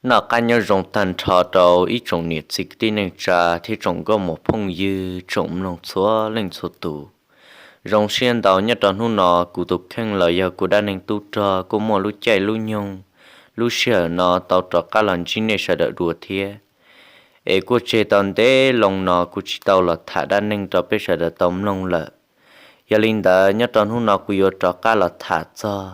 Noj qab nyob zoo tag nrho rau ib tsoom niam txiv kwv tij neej tsa thiab tsoom nkauj muam phooj ywg tsoom mloog txhua leej txhua tus. Zoo siab ntau nyob rau hnub no kuv tus kheej los yog kuv dab neeg tub rog kuj muaj lub caij lub nyoog lub sij hawm no tau rov qab los ntsib nej sawv daws dua thiab. Es kuj tseg tau ntev loo no kuv tsis tau los tham dab neeg rau peb sawv daws tau mloog lawm. Yog li ntawd nyob rau hnub no kuv yuav rov qab los tham txog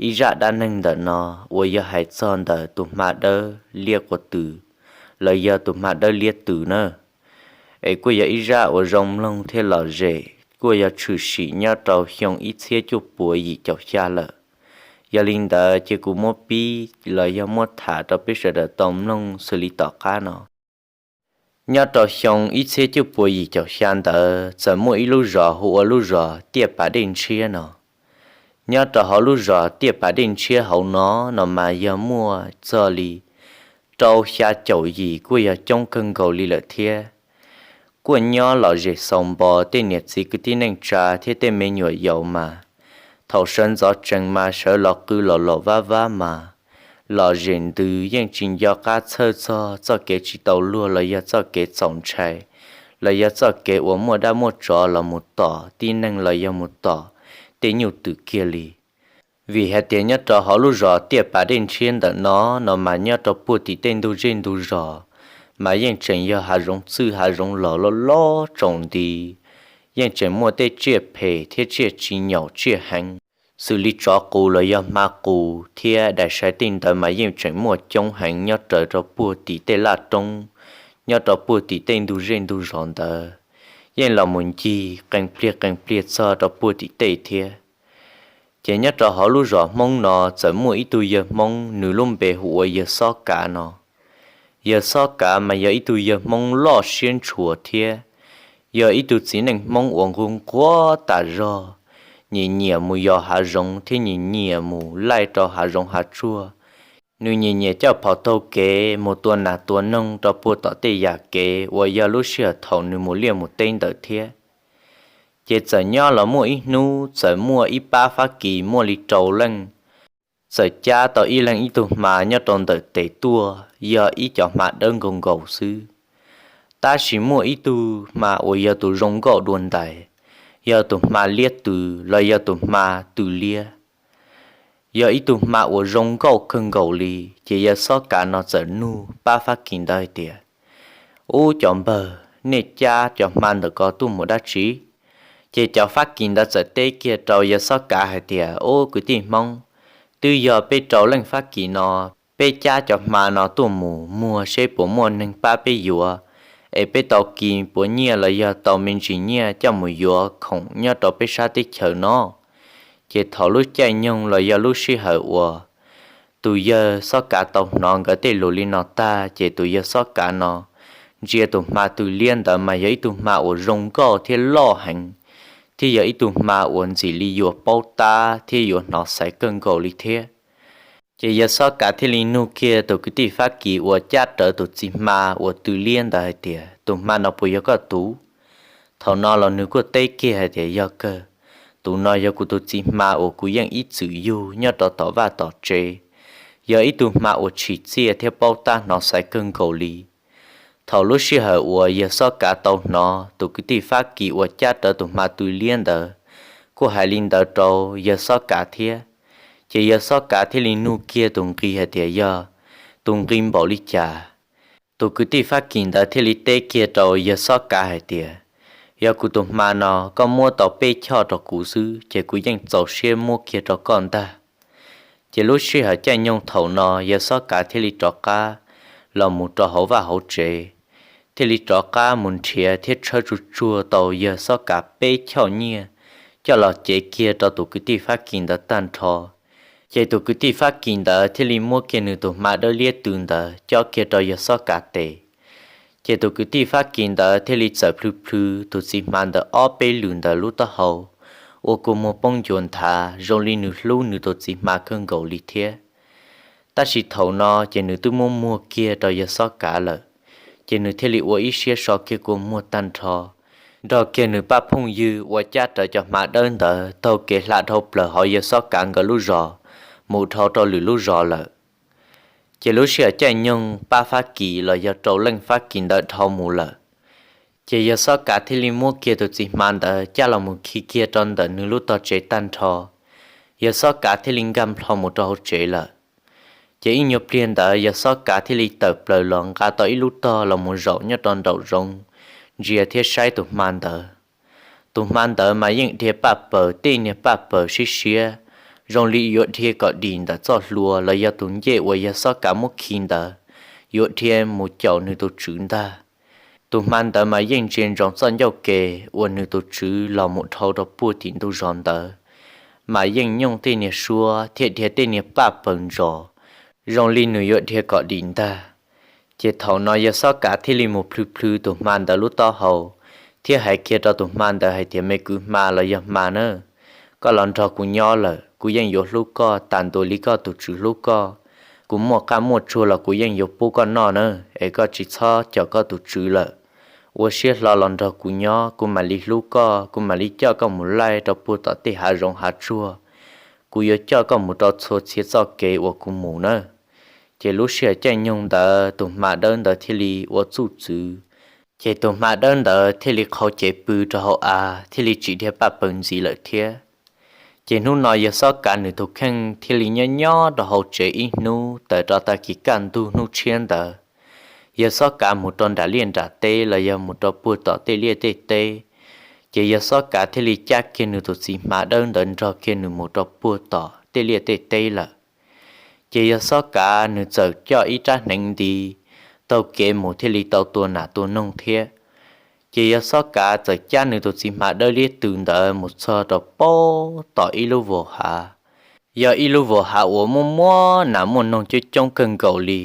ib zaj dab neeg ntawm no uas yog hais txog ntawm tus hma dawb liab quas tws, los yog tus hma dawb liab tws na. Es kuj yog ib zaj uas zoo mloog thiab lom zem, kuj yog tshwm sim nyob rau xyoo ib txhiab cuaj puas yim caum xya lawm. Yog li ntawd ces kuv muab pib los yog muab tham rau peb sawv daws tau mloog xws li tom qab no. Nyob rau xyoo ib txhiab cuaj puas yim caum xya ntawd txawm muaj ib lub zos hu ua lub zos Tiaj Pav Dej Ntshiab no. Nyob rau hauv lub zos Tiaj Pav Dej Ntshiab hauv no, no mas yog muaj txog li rau xya caum yim kuj yog coob kawg nkaus li lawm thiab. Kuj nyob lom zem xaus npo tej niam txiv kwv tij neej tsa thiab tej me nyuam yaus mas thaum sawv ntxov tsees mas sawv los qw los los vab vab mas lom zem ntws, yeej tsis nco qab txhawj txog txoj kev tsis tau luag los yog txoj kev txaus ntshai, los yog txoj kev uas muaj dab muaj tsov los mus tom tib neeg los yog mus tom tej nyuj twm kiag li. Vim hais tias nyob rau hauv lub zos Tiaj Pav Dej Ntshiab ntawm no, no mas nyob rau puag tim tej ntug zej ntug zos mas yeej tseem yog hav zoov txwj hav zoov los loj loj tsaus nti, yeej tseem muaj tej tsiaj phem thiab tsiaj tsis nyaum tsiaj heev, xws li tsov qus los yog hma qus thiab dais sai tej ntawd mas yeej tseem muaj coob heev nyob raws rau puag tim tej laj roob, nyob rau puag tim tej ntug zej ntug zos ntawd, yeej los mus ncig qee pliag qee pliag txog rau puag tim tej thiab. Ces nyob rau hauv lub zos Hmoob no txawm muaj ib tug yawg Hmoob, nws lub npe hu ua yawg Xob Kav no. Yawg Xob Kav mas yog ib tug yawg Hmoob loj siab ntshua thiab yog ib tug txiv neej Hmoob uas nquag nquag tas zog, nyiam nyiam mus yos hav zoov thiab nyiam nyiam mus laij rau hav zoov hav tsuag. Nws nyiam nyiam coj phom taug kev mus tua nas tua noog rau puag tom tej yam kev uas yog lub sij hawm thaum nws mus liaj mus teb ntawd thiab. Ces txawm nyob los muaj ib hnub txawm muaj ib pab Fab Kis muaj li rau leej, txawm cab tau ib leeg ib tug hma nyob rau ntawm tes tuaj, yog ib cov hma dawb nkaus nkaus xwb. Tab sis muaj ib tug hma uas yog tus zoo nkauj dua ntais, yog tus hma liab tws los yog tus hma tws liab, yog ib tug hma uas zoo nkauj kawg nkaus li. Ces yawg Xob Kav no txawm nug pab Fab Kis ntawd hais tias, Ub cov npawg, nej cab cov hma ntawm ko tuaj mus dab tsi? Ces cov Fab Kis ntawd txawm teb kiag rau yawg Xob Kav hais tias, Ub kwv tij Hmoob, twb yog peb rau leej Fab Kis no, peb cab cov hma no tuaj mus muag seb puas muaj neeg pab peb yuav, es peb tau kis puas nyiaj los yog tau me ntsis nyiaj coj mus yuav khoom nyob rau peb sab teb chaws no. Ces thaum lub caij nyoog los yog lub sij hawm uas tus yawg Xob Kav tau hnov nkawd tej lus li no tag, ces tus yawg Xob Kav no ntsia tus hma tws liab ntawd mas yog ib tug hma uas zoo nkauj thiab loj heev, thiab yog ib tug hma uas ntxim li yuav paub tab thiab yuav hnov xaiv kawg nkaus li thiab. Ces yawg Xob Kav thiaj li nug kiag tus kwv tij Fab Kis uas cab rawv tus txiv hma uas tws liab ntawd hais tias, Tus hma no puas yog koj tus? Thaum no los nws kuj teb kiag hais tias, Yog kawg, tus no yog kuv tus txiv hma uas kuv yeej ib txwm yug nyob rau tom vaj tom tsev, yog ib tug hma uas tsim txiaj thiab paub tab hnov xaiv kawg nkaus li. Thaum lub sij hawm uas yawg Xob Kav tau hnov tus kwv tij Fab Kis uas cab rawv tus hma tws liab ntawd kuj hais li ntawd rau yawg Xob Kav thiab, ces yawg Xob Kav thiaj li nug kiag tus nqi hais tias, Yog tus nqi npaum li cas? Tus kwv tij Fab Kis ntawd thiaj li teb kiag rau yawg Xob Kav hais tias, Yog kuv tus hma no koj muab tau peb choj rau kuv xwb ces kuv yeej txaus siab muab kiag rau koj ntag. Ces lub sij hawm caij nyoog thaum no yawg Xob Kav thiaj li rov qab los mus rau hauv vaj hauv tsev, thiaj li rov qab mus nrhiav thiab tshawb tsuag tsuag tau yawg Xob Kav peb choj nyiaj coj los cev kiag rau tus kwv tij Fab Kis ntawd tag nrho. Ces tus kwv tij Fab Kis ntawd thiaj li muab kiag nws tus hma dawb liab tws ntawd cob kiag rau yawg Xob Kav tes. Ces tus kwv tij Fab Kis ntawd thiaj li txawm plhws plhws tus txiv hma ntawd ob peb lwm ntawm lub taub hau, ua kua muag poob ncua nthav zoo li nws hlub nws tus txiv hma kawg nkaus li thiab. Tab sis thaum no ces nws twb muab muag kiag rau yawg Xob Kav lawm, ces nws thiaj li ua ib siab so kiag kua muag tag nrho, nrog kiag nws pab phooj ywg uas cab rawv cov hma dawb ntawd taug kev hla dhau plaws hauv yawg Xob Kav nkawd lub zos mus dhau rau lwm lub zos lawm. Ces lub sij hawm caij nyoog pab Fab Kis los yog rau leej Fab Kis ntawd dhau mus lawm, ces yawg Xob Kav thiaj li muab kiag tus txiv hma ntawd cab los mus khi kiag rau ntawm nws lub tog tsev tag nrho. Yawg Xob Kav thiaj li nkag nplho mus rau hauv tsev lawm. Ces ib nyuag pliag ntawd yawg Xob Kav thiaj li tawm plaws los nqa tau ib lub tog los mus zaum nyob rau nraum zoov, ntsia thiab saib tus hma ntawd. Tus hma ntawd mas yeej dhia paj paws, tej niag paj paws siab siab, zoo li yuav dhia kom dim ntawm txoj hlua los yog tus ncej uas yawg Xob Kav muab khi ntawd, yuav dhia mus caum nws tus tswv ntag. Tus hma ntawd mas yeej ntsia ntsoov txoj ncauj ke uas nws tus tswv los mus dhau rau puag tim ntug zos ntawd, mas yeej nyooj tej niag suab thiab dhia tej niag paj paws ntsos, zoo li nws yuav dhia kom dim ntag. Ces thaum no yawg Xob Kav thiaj li mus plhws plhws tus hma ntawd lub taub hau, thiab hais kiag rau tus hma ntawd hais tias, Me kwv hma los yog hma na, koj los nrog kuv nyob lawm, kuv yeej yuav hlub koj tas ntua li koj tus tswv hlub koj. Kuv muaj qaj muaj tsuag los kuv yeej yuav pub koj noj na, es koj tsis txhob caum koj tus tswv lawm. Ua siab hlo los nrog kuv nyob, kuv mam li hlub koj, kuv mam li coj koj mus laij rau puag tom tej hav zoov hav tsuag. Kuv yuav coj koj mus rau txhua txhia txoj kev uas kuv mus na. Ces lub sij hawm caij nyoog ntawd tus hma dawb ntawd thiaj li ua txuj txwv. Ces tus hma dawb ntawd thiaj li qhau cev pw rau hauv av, thiaj li tsis dhia paj paws ntxiv lawm thiab. Ces hnub no yawg Xob Kav nws tus kheej thiaj li nyob nyob rau hauv tsev ib hnub tawm rau tag kis kaj ntug hnub tshiab ntawd, yawg Xob Kav mus rau nram liaj nram teb los yog mus rau puag tom tej liaj tej teb. Ces yawg Xob Kav thiaj li cab kiag nws tus txiv hma dawb ntawd nrog kiag nws mus rau puag tom tej liaj tej teb lawm. Ces yawg Xob Kav nws txawm coj ib rab hneev nti taug kev mus thiaj li tau tua nas tua noog thiab. Ces yawg Xob Kav txawm cab nws tus txiv hma dawb liab tw ntawd mus txog rau puag tom ib lub vos hav, yog ib lub vos hav uas muaj muaj nas muaj noog coob coob kawg nkaus li.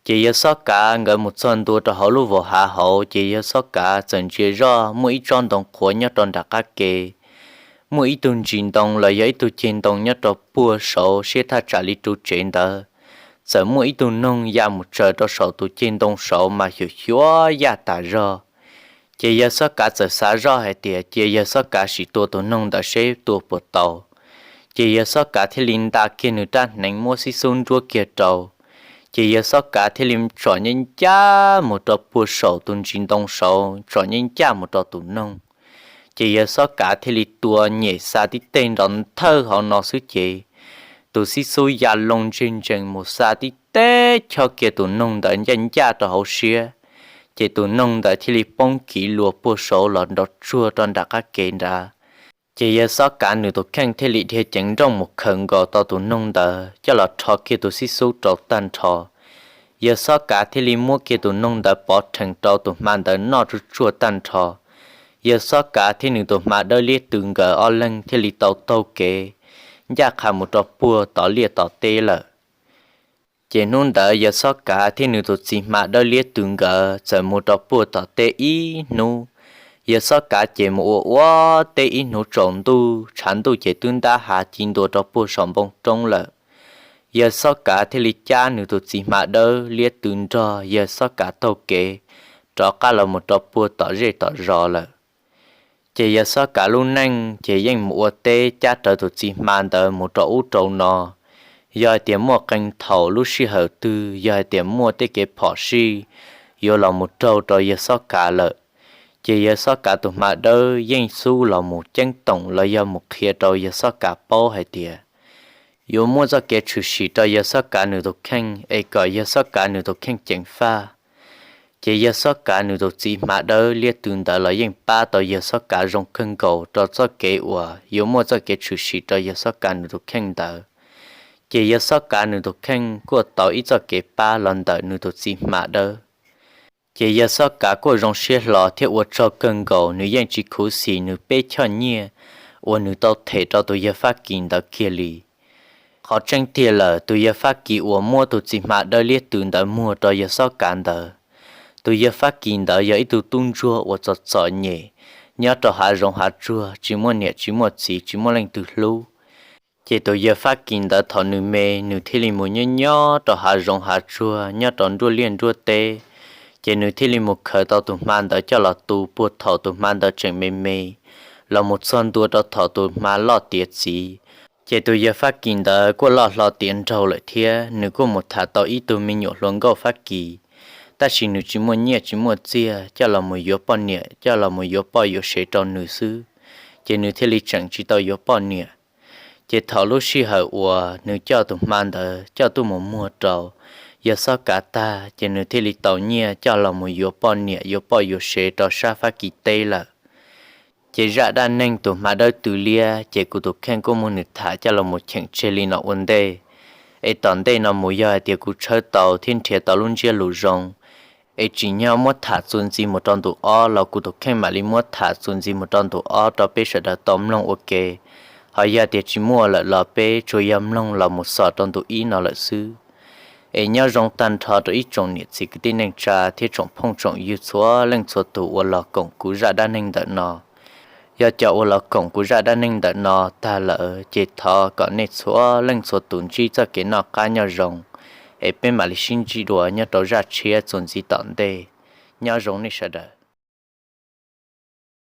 Ces yawg Xob Kav nkawd mus txog ntua rau hauv lub vos hav hauv, ces yawg Xob Kav txawm ntsia zoj muaj ib tsob ntoo qhuav nyob rau nram qab ke, muaj ib tug ntsis ntoo los yog ib tug ceg ntoo nyob rau puag saud siab thaj tsam li ru tsev ntawd. Txawm muaj ib tug noog ya mus tsaws rau saum tus ceg ntoo saud mas xyuam xyuam yaj tas zog. Ces yawg Xob Kav txawm xav zoj hais tias cia yawg Xob Kav sim tua tus noog ntawd seb tua puas tau. Ces yawg Xob Kav thiaj li nta kiag nws rab hneev muab xib xub nruab kiag rau. Ces yawg Xob Kav thiaj li tsom nyeb ncaj mus rau puag saum tus ntsis ntoo saud, tsom nyeb ncaj mus rau tus noog. Ces yawg Xob Kav thiaj li tua nyem xa tib teg nrov nthawj hauv no xwb ces tus xib xub ya loo ntseg ntsees mus xa tib teg chob kiag tus noog ntawd ncaj ncaj rau hauv siab. Ces tus noog ntawd thiaj li poob kiv luas puag saud los nrov tsuag rau nram qab ke nrad. Ces yawg Xob Kav nws tus kheej thiaj li dhia ceev nrooj mus khaws nkaus tau tus noog ntawd coj los rho kiag tus xib xub rau tag nrho. Yawg Xob Kav thiaj li muab kiag tus noog ntawd pov rhees rau tus hma ntawd noj tsuj tsuaj tag nrho. Yawg Xob Kav thiab nws tus hma dawb liab tw nkawd ob leeg thiaj li tau taug kev ncaj qha mus rau puag tom liaj tom teb lawm. Ces hnub ntawd yawg Xob Kav thiab nws tus txiv hma dawb liab tw nkawd txawm mus rau puag tom teb ib hnub. Yawg Xob Kav ces mus ua ua teb ib hnub tsaus ntuj, tshav ntuj ces twb ntab hav ci ntua rau puag saum npoo roob lawm. Yawg Xob Kav thiaj li cab nws tus txiv hma dawb liab tw nrog yawg Xob Kav taug kev rov qab los mus rau puag tom zej tom zos lawm. Ces yawg Xob Kav lub neej ces yeej mus ua teb cab rawv tus txiv hma ntawd mus rau ub rau no. Yog hais tias muaj qee thaum lub sij hawm twg yog hais tias muaj tej kev phom sij yuav los mus raug rau yawg Xob Kav lawm, ces yawg Xob Kav tus hma dawb yeej xub los mus ceeb toom los yog mus qhia rau yawg Xob Kav paub hais tias yuav muaj txoj kev tshwm sim rau yawg Xob Kav nws tus kheej es kom yawg Xob Kav nws tus kheej ceev faj. Ces yawg Xob Kav nws tus txiv hma dawb liab tw ntawd los yeej pab tau yawg Xob Kav zoo kawg nkaus rau txoj kev uas yuav muaj txoj kev tshwm sim rau yawg Xob Kav nws tus kheej ntawd. Ces yawg Xob Kav nws tus kheej kuj tau ib txoj kev pab los ntawm nws tus txiv hma dawb. Ces yawg Xob Kav kuj zoo siab hlo thiab ua tsaug kawg nkaus, nws yeej tsis khuv xim nws peb choj nyiaj uas nws tau them rau tus yawg Fab Kis ntawd kiag li. Qhov tseeb tiag lawm, tus yawg Fab Kis uas muab tus txiv hma dawb liab tw ntawd muag rau yawg Xob Kav ntawd, tus yawg Fab Kis ntawd yog ib tug tub ntsuag uas txom txom nyem, nyob rau hav zoov hav tsuag, tsis muaj niam tsis muaj txiv, tsis muaj leej twg hlub. Ces tus yawg Fab Kis ntawd thaum nws me, nws thiaj li mus nyob nyob rau hav zoov hav tsuag, nyob rau nruab liaj nruab teb. Ces nws thiaj li mus khaws tau tus hma ntawd coj los tu puag thaum tus hma ntawd tseem me me, los mus txog ntua rau thaum tus hma loj tiav txiv. Ces tus yawg Fab Kis ntawd kuj loj hlo tiav nraug lawm thiab, nws kuj mus tham tau ib tug me nyuam hluas nkauj Fab Kis, tab sis nws tsis muaj nyiaj tsis muaj txiag coj los mus yuav poj niam, coj los mus yuav poj yuav sev rau nws xwb, ces nws thiaj li tseem tsis tau yuav poj niam. Ces thaum lub sij hawm uas nws coj tus hma ntawd coj tuaj mus muag rau yawg Xob Kav tag, ces nws thiaj li tau nyiaj coj los mus yuav poj niam yuav poj yuav sev rau sab Fab Kis teb lawm. Ces zaj dab neeg tus hma dawb tw liab ces kuv tus kheej kuj muab nws tham coj los mus cheem tseg li no ua ntej. Es tom ntej no mus yog hais tias kuv tshawb tau thiab nrhiav tau lub ntsiab lus zoo, es tsim nyog muab tham txuas ntxiv mus rau ntu ob los kuv tus kheej mam li muab tham txuas ntxiv mus rau ntu ob rau peb sawv daws tau mloog ua ke. Ho yog tias tsis muaj lawm los peb tsuas yog mloog los mus xaus rau ntu ib no lawm xwb. Es nyob zoo tag nrho rau ib tsoom niam txiv kwv tij neej tsa thiab tsoom phooj tsoom ywg txhua leej txhua tus uas los koom kuv zaj dab neeg ntawm no. Yog cov uas los koom kuv zaj dab neeg ntawm no tag lawm ces thov kom nej txhua leej txhua tus ntsib txoj kev noj qab nyob zoo, es peb mam li sib ntsib dua nyob rau zaj tshiab txuas ntxiv tom ntej. Nyob zoo nej sawv daws.